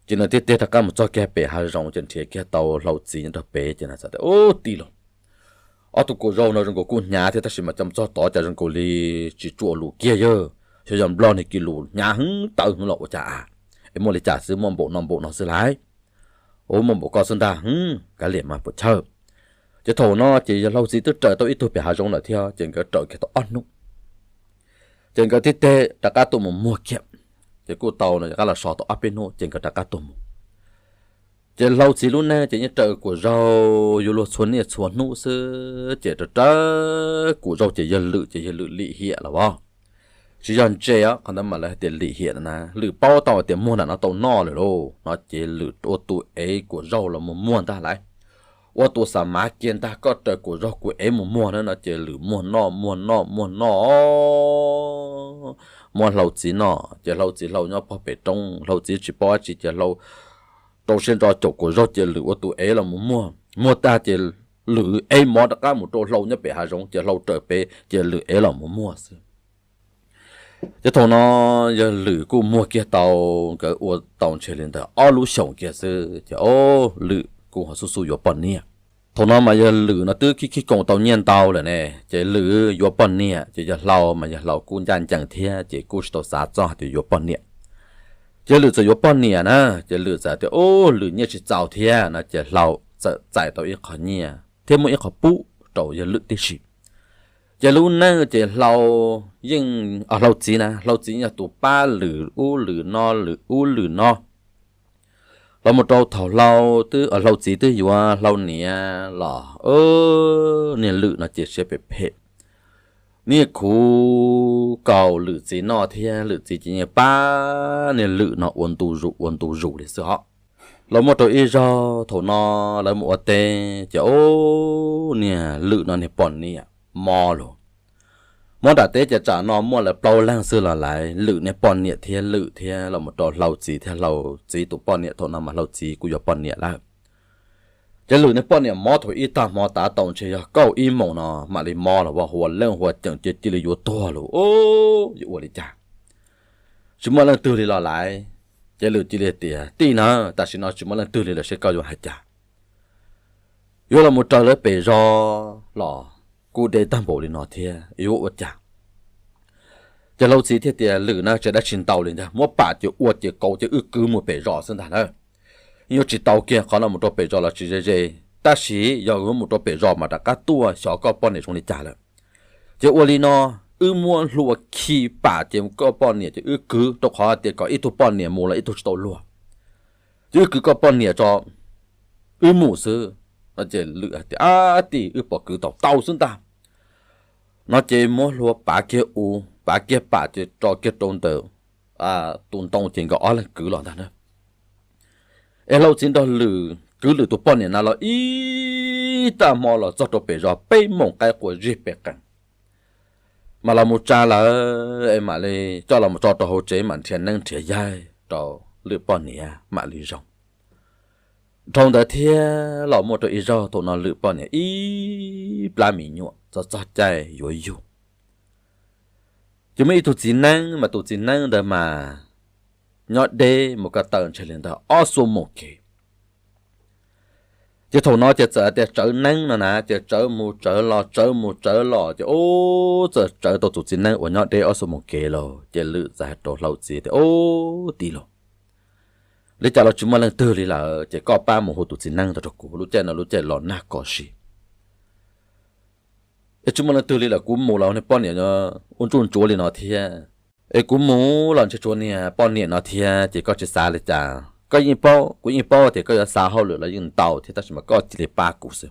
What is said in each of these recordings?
Ces nws thiaj tig rov qab mus txog kiag pem hav zoov ces nrhiav kiag tau hlau txiv nyob rau pem ces nws txawm tias, Ub, tij laug, ob tug kuam zaug no zoo nkaus kuj hnyav thiab tab sis mas coj mus txog tod cas zoo nkaus li tsis tshua lus kiag yawg. Xyov yog nplog nws kis lus hnyav heev tawv heev los ua cas a, es muaj li cas xwb, muaj npaum no npaum no xwb lauj. Ub, muaj npaum ko xwb ntag, kav liam mas puas chawj. Ces thaum no ces yog hlau txiv twb raws tau ib tug pem hav zoov lawm thiab ces nkawd raws kiag tau ob hnub ces nkawd thiaj tig rov qab tuaj mus muag kiag. Ces kuj tau rov qab los so tau ob peb hnub ces nkawd rov qab tuaj mus. Ces hlau txiv lub neej ces yeej raws kuam zaug yuav luag txhua niaj txhua hnub xwb ces raws raws kuam zaug ces yawg Lwm ces yawg Lwm lim hiam los as. Tsis yog ntse os, qhov ntawd mas lawv hais tias lim hiam na, Lwm paub tau hais tias muag nram no tau noj lawm lauj no ces Lwm ua tus ev kuam zaug los mus muag ntag lauj. Ua tus xa mav kiag ntag, koj raws kuam zaug kuv ev mus muag na no ces Lwm muag noj muag noj muag noj, muab hlau txiv noj ces hlau txiv hlau nyob pog pem roob, hlau txiv tsis paub dab tsi ces hlau rau siab ntso caum kuam zaug ces Lwm ua tus ev los mus muag. Muag tag ces Lwm ev mov rov qab mus rau hlau nyob pem hav zoov ces hlau raws pem ces Lwm ev los mus muag xwb. Ces thaum no yawg Lwm kuj muag kiag tau, nkawd ua tau ntshe li ntawd ob lub xyoos kiag xwb ces o, Lwm kuj ho xub xub yuav poj niam. Thaum no mas yawg Lwm no twb khib khib koos tau nyiaj ntau lawm ne, ces Lwm yuav poj niam ces yawg hlau mas yawg hlau kuj ncaj ncees thiab ces kuj tsis tau xav txog hais tias yuav poj niam. Ces Lwm txawm yuav poj niam na, ces Lwm txawm tias o, Lwm nyiaj tsis txaus thiab no ces hlau txawm txais tau ib qho nyiaj thiab muaj ib qho pub rau yawg Lwm tib si. Ces lub neej ces hlau yeej, hlau txiv na, hlau txiv yog tus pab Lwm ub Lwm no Lwm ub Lwm no los mus rau thaum hlau twb, hlau txiv twb yuav hlau niam los niag Lwm no ces siab phem phem, niag khuv kaus Lwm txiv noj thiab Lwm txiv ces yeej pab niag Lwm no ua ntu zus ua ntu zus li xwb hos. Los muaj rau ib zaug thaum no lawv mus ua teb ces o, niag Lwm no niag poj niam mob lauj. Mob nram teb ces tsam no muaj lawv plaub leeg xwb los lawv, Lwm niag poj niam thiab Lwm thiab los mus rau hlau txiv thiab hlau txiv tus poj niam, thaum no mas hlau txiv kuj yuav poj niam lawm. Ces Lwm niag poj niam mob thaum ib tag hmo tav tau ntshe yog kaum ib moos no mam li mob los ua hua leej hua ceem ces cia li yuav tuag lauj, yuav ua li cas. Tsis muaj leej twg li los lawv, ces Lwm cia li tias tij na, tam sim no tsis muaj leej twg li lawm seb koj yuav hais cas. Yuav los mus raws lawv pem zos los kuj deb tag npaum li no thiab yuav ua cas. Ces hlau txiv thiaj tias Lwm na, tsis dab tsi ntau li ntag, muab pam ces ua ces kauv ces wb kwv mus pem zos xwb ntag na. Yuav tsis tau kiag qhov no mus rau pem zos los tsis ze ze, tab sis yog yuav mus rau pem zos mas rov qab tuaj xyov koj poj niam zoo li cas lawm. Ces ua li no, wb muab hlua khi pam ces koj poj niam ces wb kwv, rau qhov tias kom ib tug poj niam mus los ib tug tsis tau luag, ces wb kwv koj poj niam tso wb mus xwb. No ces Lwm tias ab tij, wb pom kwv tau tau xwb ntag. No ces muab hlua pav kiag u, pav kiag pam ces tso kiag rau ntawm tus ntoo ces nkawd ob leeg kwv los ntag na. Es hlau txiv nrog Lwm kwv Lwm tus poj niam na los ib tag hmo los txog rau pem zos peb moos qaib qua zig pes qees, mas los mus tsa lawv es mam li coj los tso rau hauv tsev mam nrhiav neeb nrhiav yaig rau Lwm poj niam mam li zoo. Dhau ntawd thiab los muaj rau ib zaug thaum no Lwm poj niam ib plab me nyuam txog txog caij yuav yug. Ces muaj ib tug txiv neeb mas tus txiv neeb ntawd mas nyob deb mus ko taw ntshe li ntawd ob xuab moos kev. Ces thaum no ces txawm tias tsawv neeb no na, ces tsawv mus tsawv los tsawv mus tsawv los ces ub txawm tsawv tau tus txiv neeb uas nyob deb ob xuab moos kev lawm. Ces Lwm txawm hais rau hlau txiv tias ub tij laug, li cas los tsis muaj leej twg li lawm ces koj pab mus hu tus txiv neeb ntawd rau kuv, lub caij no lub caij los nag kom si. Es tsis muaj leej twg li lawm kuv mus los niag poj niam ua ntsuj ntsuav li no thiab. Es kuv mus los ntshe tshuav niag poj niam no thiab ces koj tsis xav li cas, koj yeej paub kuv yeej paub tias koj yuav xav hauj lwm los yeej ntau thiab tab sis mas koj cia li pab kuv xwb.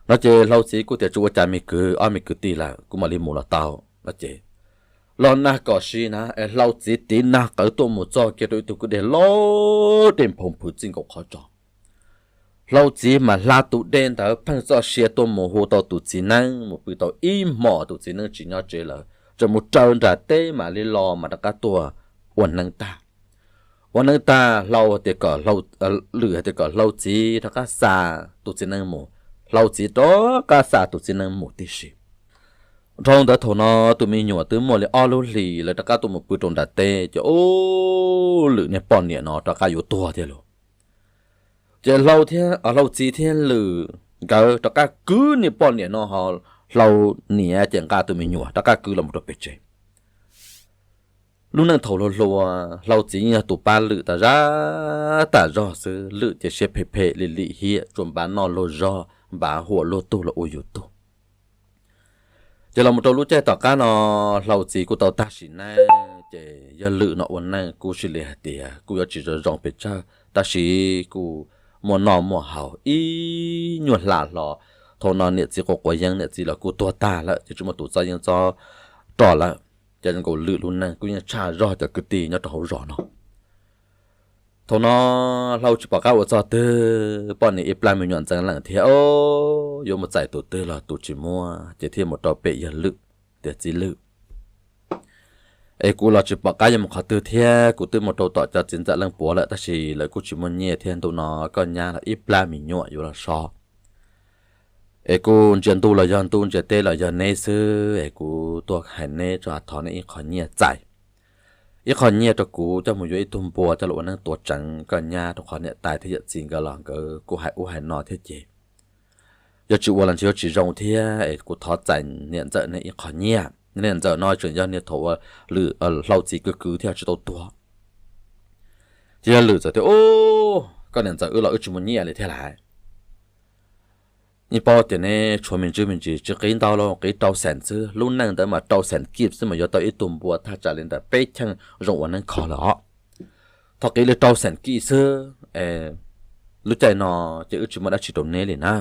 No ces hlau txiv kuj tias tsis ua cas me kwv, ob me kwv tij lawm kuv mam li mus los tau. No ces los nag kom si na es hlau txiv tiv nag qawv tuaj mus txog kiag rau ib tug kwj deg loj dej nphoo phwv txij nkaus qhov tso. Hlau txiv mas hla tus dej ntawd pheej txoj sia tuaj mus hu tau tus txiv neeb mus pw tau ib hmos tus txiv neeb tsis nyob tsev lawm, tseem mus raws nram teb mam li los mas rov qab tuaj ua neeb tag. Ua neeb tag hlau tias kom, Lwm hais tias kom hlau txiv rov qab xa tus txiv neeb mus, hlau txiv rov qab xa tus txiv neeb mus tib si. Dhau ntawd thaum no tus me nyuam twb muaj li ob lub hlis lawv rov qab tuaj mus pw rau nram teb ces ub, Lwm niag poj niam no rov qab yuav tuag thiab lauj. Ces Hlau txiv thiab Lwm nkawd rov qab kwv niag poj niam no ho Hlau niam ces nqa tus me nyuam rov qab kwv los mus rau pem tsev. Lub neej thaum hluas hluas Hlau txiv yeej yog tus pab Lwm tas zog tas zog xwb, Lwm ces siab phem phem lim lim hiam tsuas npav noj luag zog npav huam luag tug los ua yus tug. Ces los mus rau lub caij tom qab no Hlau txiv kuj tau tag sim neej ces yog Lwm no ua neej kuj cia li hais tias kuj yuav tsis zoo zoo pes tsawg tab sis kuj muaj noj muaj haus ib nyuag hla hlo. Thaum no niam txiv quav quav yeeb, niam txiv los kuj tuag tag lawm ces tsis muaj tus txob yeeb txob roj lawm. Ces zoo nkaus Lwm lub neej kuj yeej tshaj zog cov kwv tij nyob rau hauv zos no. Thaum no Hlau tsis pom qab ua txog twg, poj niam ib plab me nyuam ntxeev leem thiab, yuav mus txais tus twg los tus tsis muaj ces thiaj mus rau pem yawg Lwm tias, Txiv Lwm, es kuv los tsis pom qab yuav mus qhov twg thiab, kuv twb mus rau tom cov txiv ntxawm leej puav lawm tab sis lawv kuj tsis muaj nyiaj thiab, ntu no koj nyab los ib plab me nyuam yuav los so. Es kuj ntsia ntuj los yog ntuj, ntsia teb los yog neb xwb, es kuv tuaj hais neb tso, thov neb ib qho nyiaj txais, ib qho nyiaj rau kuv coj mus yuav ib tug npua coj los ua neeb tuav tseev koj nyab, rau qhov niam tais thiab yawm txiv nkawd los nkawd kuj hais ub hais no thiab ces yog tsis ua los ntshe yuav tsis zoo thiab, es kuv thov txais niam ntxawm neb ib qho nyiaj. Niam ntxawm no tseem yog niag thaum uas Lwm, Hlau txiv kwv kwv thiab tsis tau tuag. Ces yog Lwm txawm tias, Ub, koj niam ntxawm wb los wb tsis muaj nyiaj li thiab lais. Yeej paub tias neb tshuav me ntsis me ntsis, tsis qiv ntau los qiv rau xees xwb, lub neej ntawd mas rau xees kib xwb mas yuav tau ib tug npua thaj tsam li ntawm peb cheej zoo ua neeb kho lawm os. Thov qiv li rau xees kib xwb, lub caij no ces wb tsis muaj dab tsi rau neb li na,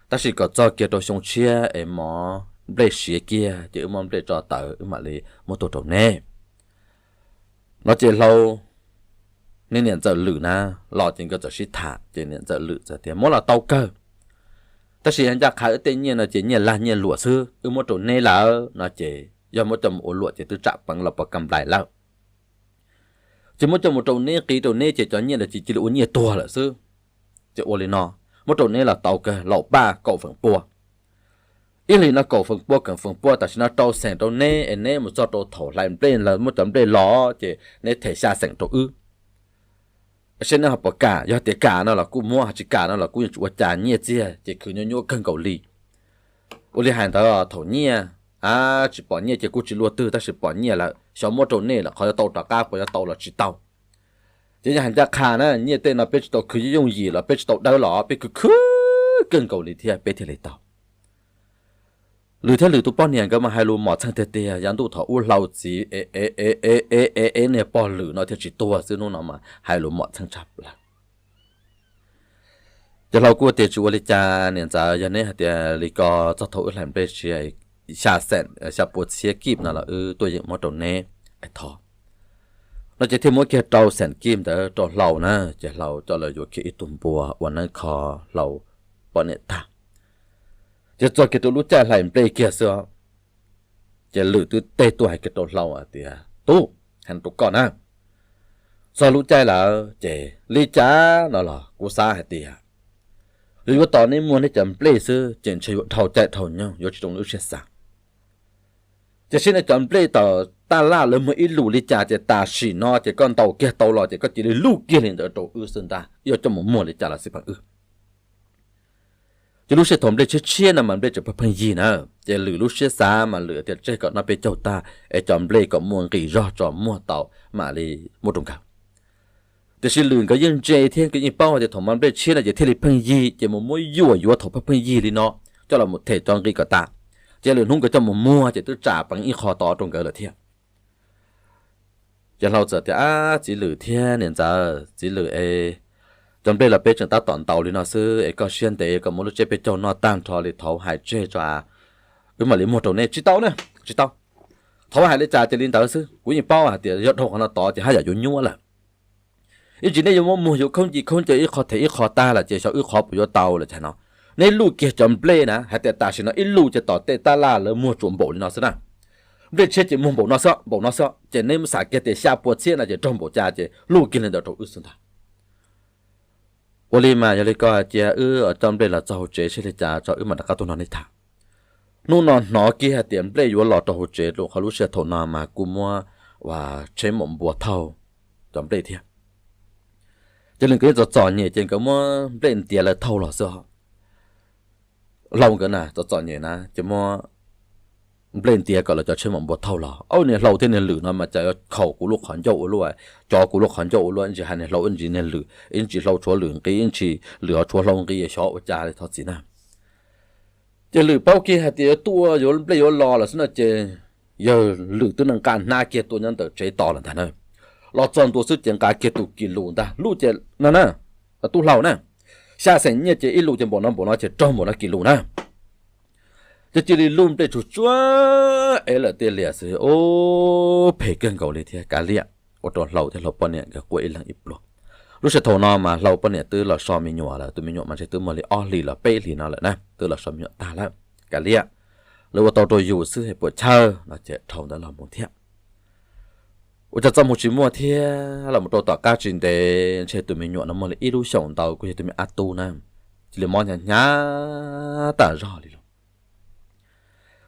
tab sis kom txog kiag rau xyoo tshiab es mov nplej siav kiag ces wb muab nplej tso tawm wb mam li muab tuaj rau neb. No ces Hlau, niam ntxawm Lwm na, los ces nkawd txawm sib tham ces niam ntxawm Lwm txawm tias, Muab los tau kawg, tab sis ncaj qha wb tej nyiaj no ces nyiaj lag nyiaj luam xwb, wb muab rau neb lawm no ces yog muab coj mus ua luam ces twb tsam peev los pov ka nplais lawm. Ces muab coj mus rau neb, qiv rau neb ces cov nyiaj ntawd ces cia li ua nyiaj tuag lawm xwb. Ces ua li no, muab rau neb los tau kawg, laum paj kaum feem pua. Ib hlis no kaum feem pua, kaum feem pua, tam sim no rau xees rau neb es neb mus txog rau thaum hlais nplej los muab cov nplej los ces neb them xya xeem rau wb. Seb neb ho puas kam, yog tias kam no los kuj muab, ho tsis kam no los kuj yeej tsis ua cas, nyiaj txiag ces khwv nyuaj nyuaj kawg nkaus li. Ua li hais ntawd thaum nyiaj, a, tsis pom nyiaj ces kuj tsis luaj twg, tab sis pom nyiaj lawm xyov muab rau nej lawm qhov yuav tau rov qab puas yuav tau los tsis tau. Ces yog hais ncaj qha na, nyiaj tej no peb tsis tau khwv yooj yim los peb tsis tau dawb los peb khwv khwv kawg nkaus li thiab peb thiaj li tau. Lwm thiab Lwm tus poj niam nkawd mas hais lus mom txheej tiag tiag, yav ntuj thaum ub Hlau txiv ev niag pog Lwm no thiaj tsis tuag xwb, hnub no mas hais lus mom txheej tshaj plaws. Ces Hlau kuj tias tsis ua li cas niam ntxawm, yog neb hais tias li ko txog thaum wb hlais nplej tsiav xya xeem xya pua txhiab kib no los wb tuaj yeem muab rau neb, thov. No ces thiaj muab kiag rau xeem kib ntawd rau Hlau na, ces Hlau coj los yuav kiag ib tug npua ua neeb kho Hlau poj niam tag. Ces txog kiag rau lub caij hlais nplej kiag xwb, ces Lwm twb teb tuaj hais kiag rau Hlau hais tias, Tub, hais rau koj na, txog lub caij lawm ces li cas no los kuv xav hais tias yuav yuav tos neb muag neb cov nplej xwb ces ntshe yuav dhau caij dhau nyoog yuav tsis zoo li wb siab xav. Ces seb nej cov nplej tom taj laj lawv muag ib lus li cas ces tam sim no ces koj ntaus kiag tau los ces koj cia li luj kiag li ntawd rau wb xwb ntag, yuav coj mus muag li cas los xij peem wb. Ces lub sij hawm thaum nplej tshiab tshiab no mas nplej tseem pheej pheej yig na, ces Lwm lub siab xav mas Lwm tias tseg kom noj peb caug tag es cov nplej kom muaj nqis zog tso muag tau mam li muab rau nkawd. Tiam sis Lwm nkawd yeej ntse thiab nkawd yeej paub hais tias thaum mas nplej tshiab no ces thiaj li pheej yig ces mus muab yuam yuav thaum pheej pheej yig li no coj los mus them cov nqis kom tas. Ces lwm hnub nkawd coj mus muag ces twb tsam peev ib qho tod rau nkawd lawm thiab. Ces Hlau txawm tias, Ab, txiv Lwm thiab niam ntxawm, txiv Lwm es, cov nplej los peb tseem tab tom ntaus li no xwb es koj siab ntev kom muab lub tsiab peb caug noj tag nrho li thaud hais tseg tso, wb mam li muag rau nej. Tsis tau na, tsis tau. Thaud hais li cas ces li ntawd xwb, kuv yeej paub hais tias yog dhau qhov no tod ces haj yam yuav nyuaj lawm. Ib tsam nej yuav muab muag yuav khaub nci khaub ncaws ib qho them ib qho tag lawm ces xyov wb qhov puas yuav tau lawm cas no. Neb luj kiag cov nplej na, hais tias tam sim no ib luj ces tom tej tab laj lawv muag tsuas npaum li no xwb na. Nplej tshiab ces muag npaum no xwb, npaum no xwb, ces neb muab xam kiag tias xya pua txhiab no ces raug npaum cas ces luj kiag li ntawd rau wb xwb ntag. Ua li mas yog li ko cia wb coj nplej los txog hauv tsev seb li cas tso wb mam rov qab tuaj nrog nej tham. Hnub no hnov kiag hais tias nplej yuav los rau hauv tsev, rau qhov lub sij hawm thaum no mas kuj muab ua tsheb maum npua thauj cov nplej thiab. Ces lwm nkawd yeej txom txom nyem ces nkawd muab nplej ntiav lawv thauj los xwb os. Hlau nkawd na txom txom nyem na ces muab nplej ntiav kom lawv cov tsheb maum npua thauj los. Au, niag hlau thiab niag lwm no mas cas yuav khaum kuv lub qhov ncauj ua luaj, cov kuv lub qhov ncauj ua luaj, ib ntsis hais niag hlau ib ntsis niag lwm, ib ntsis hlau tshuav lwm nqi, ib ntsis lwm ho tshuav hlau nqi, xyov ua cas li thov txim na. Ces lwm paub kiag hais tias yuav tuaj yuav nplej yuav los lawm xwb no ces yawg lwm twb nqa hnab kiag tuaj nyob ntawm tsev tos lawm ntag na. Los txog ntua xwb ces nqa kiag tus kis lus ntag, lub ces no na, tub hlau na, xya xeem nyiaj ces ib lus ces npaum no npaum no ces raug npaum no kis lus na. Ces cia li lub nplej tsuag tsuag ev lawm tiaj liam xwb, ub, phem kawg nkaus li thiab. Kav liam, ua rau hlau thiab hlau poj niam nkawd quaj ib leeg ib pluag. Lub sij hawm thaum no mas hlau poj niam twb los so me nyuam lawm, tus me nyuam mas ntshe twb muaj li ob hlis los peb hlis no lawm na, twb los so me nyuam tag lawm. Kav liam, lawv ua tau rau yus xwb es puas chawj no ces dhau ntawd los mus thiab. Ua cas txoj hmoo tsis muaj thiab, los mus rau tom qab tsis ntev ntshe tus me nyuam no muaj li ib lub xyoos ntau kuj yog tus me ab tub na, cia li mob hnyav hnyav tas zog li lauj.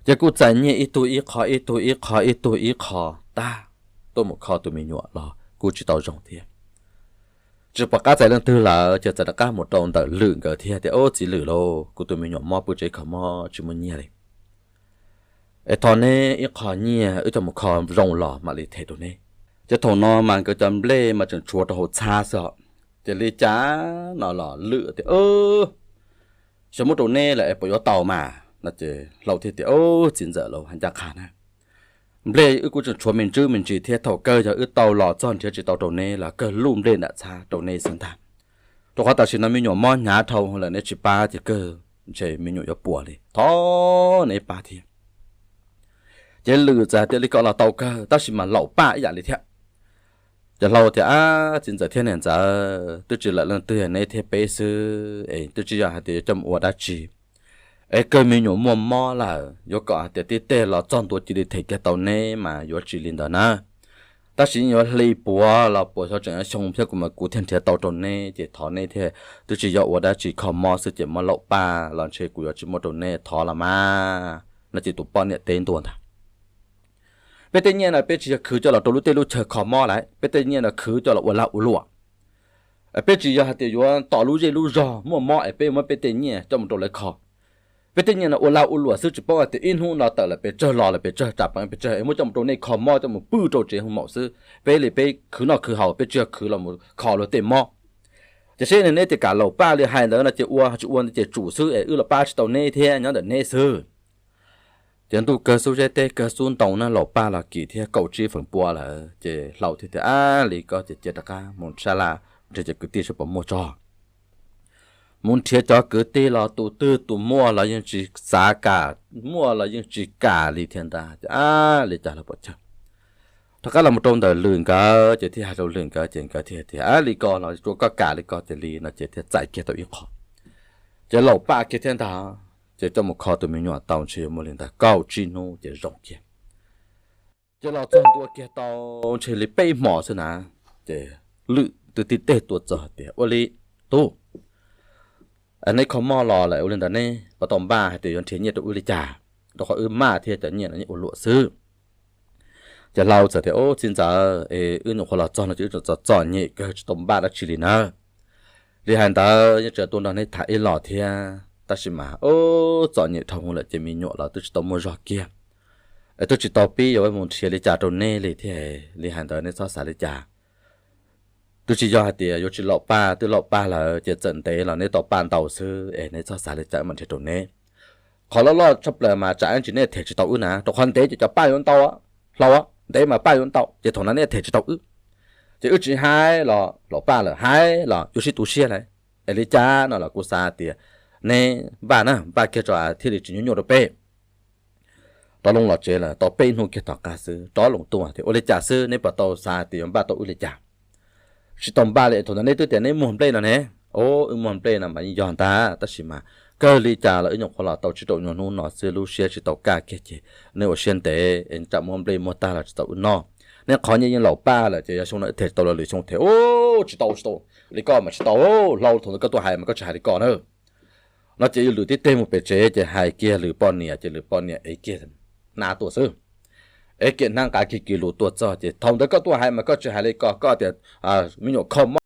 Ces kuj txais nyiaj ib tug ib qho ib tug ib qho ib tug ib qho tag, tuaj mus kho tus me nyuam los kuj tsis tau zoo thiab. Tsis pom qab txais leej twg lawm ces txawm rov qab mus rau ntawm lwm nkawd thiab tias, Ub, txiv lwm lauj, kuv tus me nyuam mob pw tsev kho mob tsis muaj nyiaj li. Es thov neb ib qho nyiaj wb coj mus kho zoo los mam li them rau neb. Ces thaum no mas nkawd cov nplej mas tseem tshuav rau hauv txhab xwb os. Ces li cas no los lwm tias, Xyov muab rau neb lawm es puas yuav tau mas no ces hlau thiaj tias, Ub, txiv ntxawm lauj, hais ncaj qha na, nplej wb kuj tseem tshuav me ntsis me ntsis thiab, thaum kawg yog wb tau los txog nrhiav tsis tau rau neb los kawg luj nplej nram txhab rau neb xwb ntag. Rau qhov tam sim no me nyuam mob hnyav dhau lawm, neb tsis pab ces kawg ntshe me nyuam yuav puas li, thov neb pab thiab. Ces lwm txawm hais tias, Li ko los tau kawg, tab sis mas laum paj ib yam li thiab. Ces hlau tias, Ab, txiv ntxawm thiab niam ntxawm, twb tsis lawm leej twg, neb thiab peb xwb es twb tsis yog hais tias yuav coj mus ua dab tsi. Es kawg me nyuam muaj mob lawm, yuav kom hais tias tib teg los txog ntua cia li them kiag tau neb mas yuav tsis li ntawd na. Tab sis yeej yuav hli puav los puas xyov tseem xyoo thiab kuv mas kuv thiaj nrhiav tau rau neb, ces thov neb thiab, twb tsis yog ua dab tsi, kho mob xwb ces muab laum paj los ntshe kuv yuav tsis muaj rau neb, thov los mas no ces tus poj niam teb ntua ntag, Peb tej nyiaj no peb tsis yog khwv coj los rau lub teb lub chaw kho mob lawm, peb tej nyiaj no khwv coj los ua lag ua luam. Peb tsis yog hais tias yuav tos lub zej lub zog muaj mob es peb muab peb tej nyiaj coj mus rau lawv kho. Peb tej nyiaj no ua lag ua luam xwb, tsis paub hais tias ib hnub no tawm lawm pes tsawg los lawm pes tsawg, ram peev pes tsawg es muab coj mus rau nej kho mob coj mus pw rau tsev hoo maum xwb, peb li peb khwv noj khwv haus peb tsis yog khwv los kho luag tej mob. Ces seb neb tias kam laum paj li hais ntawd no ces ua tsis ua ntawd ces tsum xwb es wb los pab tsis tau neb thiab nyob ntawm neb xwb. Ces ntuj kawg xub zeb teb kawg xub ntoo na, laum paj los kim thiab kaum tsib feem pua lawm ces hlau thiaj tias, Ab, li ko ces cia rov qab mus sab laj nrhiav cov kwv tij seb puas muaj tso. Mus nrhiav cov kwv tij los tus twg tus muaj los yeej tsis xav kam, muaj los yeej tsis kam li thiab ntag. Ces ab, li cas los puas chawj. Rov qab los mus rau ntawm lwm nkawd ces thiaj hais rau lwm nkawd ces nkawd thiaj tias, Ab, li ko los tsuav koj kam li ko ces li no ces thiaj txais kiag tau ib qho. Ces laum paj kiag thiab ntag, ces coj mus kho tus me nyuam tau ntshe yuav muaj li ntawd kaum tsib hnub ces zoo kiag. Ces los txog ntua kiag tau ntshe li peb hmos xwb na, ces lwm twb tib teg tuaj txog tias, Ua li, tub, neb kho mob los lawm ua li ntawd neb puas tau npaj hais tias yuav nrhiav nyiaj rau wb li cas? Rau qhov wb maj thiab cov nyiaj no nyiaj ua luam xwb. Ces hlau txawm tias, Ub, txiv ntxawm, es wb nyuam qhuav los txog no ces wb tseem txom txom nyem kawg tsis tau npaj dab tsi li na. Li hais ntawd yeej tseem tuaj nrog neb tham ib los thiab, tab sis mas ub, txom nyem dhau hwv lawm ces me nyuam los twb tsis tau muaj zog kiag, es twb tsis tau pib yuav mus nrhiav li cas rau neb li thiab. Li hais ntawd neb txhob xav li cas. Twb tsis yog hais tias yuav tsis laum paj, twb laum paj lawm ces txawm ntev los neb tau paj ntau xwb es neb txhob xav li cas, wb mam nrhiav rau neb. Qhov loj loj tshaj plaws mas tsam ib ntsis neb them tsis tau wb na, rau qhov ntev ces cov paj yuav ntau, hlau, ntev mas paj yuav ntau ces thaum no neb them tsis tau wb. Ces wb tsis hais los laum paj lawm, hais los yuav sib tu siab lawm. Es li cas no los kuv xav tias neb npaj na, npaj kiag tso thiaj li tsis nyuaj nyuaj rau peb. Rov loo los tsev lawm tau peb hnub kiag tom qab xwb rov loo tuaj tias, Ua li cas xwb, neb puas tau xav tias yuav npaj tau wb li cas? Tsis tau npaj li, thaum ntawd neb twb tias neb muag nplej no ne. Os, wb muag nplej no mas yeej yog ntag, tab sis mas kawg li cas los wb nyuam qhuav los tau tsib rau nyuag hnub no xwb, lub siab tsis tau kaj kiag ces neb ua siab ntev es tsam muab nplej muag tag los tsis txaus wb noj. Neb qhov nyiaj yeej laum paj lawm ces yog xyoo no wb them tau los lwm xyoo them. Ub, tsis tau, tsis tau, li koj mas tsis tau, hlau, thaum ntawd koj tuaj hais mas koj tsis hais li ko na. No ces yog lwm tib teg mus pem tsev ces hais kiag lwm poj niam ces lwm poj niam ev kiag hnab tuaj xwb. Ev kiag hnab nqa kiag kis lus tuaj txog ces thaum ntawd koj tuaj hais mas koj tsis hais li ko, koj tias me nyuam kho mob